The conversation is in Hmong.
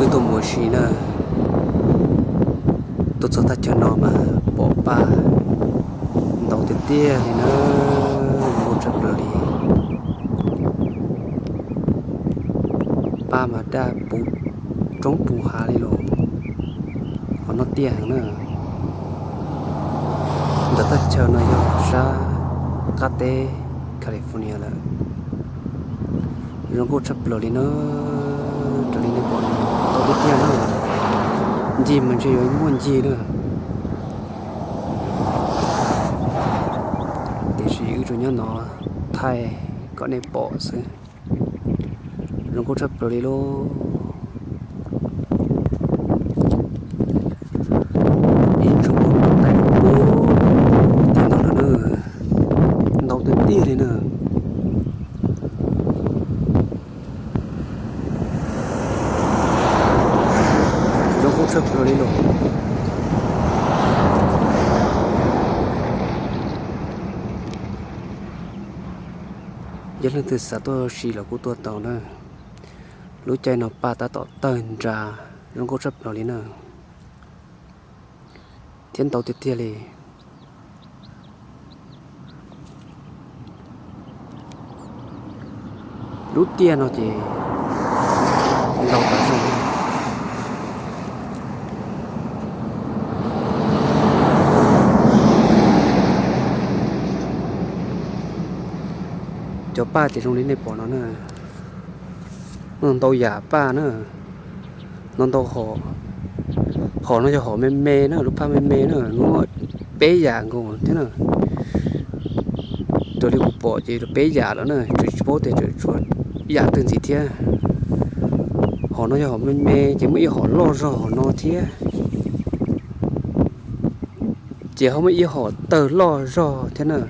Wb tuaj mus ua si na, tuaj txog thaj chaw no mas pom paj ntau tiag tiag li na, zoo nkauj tshaj plaws li. Paj mas daj puv roob puv hav li los, ho noj tiaj heev na. Ntawm thaj chaw no yog sab qab teb California lawm. Zoo nkauj tshaj plaws li na, raws li nej pom no, ntau tiag tiag na. Ncig mas ntshe yuav muaj ncig na, tiam sis wb tsuas nyob no thaij kom nej pom xwb. Zoo nkauj tshaj plaws li lauj. Ib ntsis muaj tais puag tim no na, ntau tiag tiag li na. Zoo nkauj tshaj plaws li lauj. Yog leej twg xav tuaj ua si los kuj tuaj tau na. Lub caij no paj tab tom tawg nra, zoo nkauj tshaj plaws li na, thiab ntau tiag tiag li. Lub tiaj no ces ntau tas zog. Cov paj ces zoo li nej pom no na, ntau yam paj na, no ntau hom. Hom no yog hom me me na, lub phaj me me na, muaj peb yam nkaus thiab na. Raws li kuv pom ces peb yam lawm na, tsis paub tias tseem tshuav yam twg ntxiv thiab. Hom no yog hom me me ces muaj ib hom loj zog hom no thiab, ces ho muaj ib hom tawg loj zog thiab na.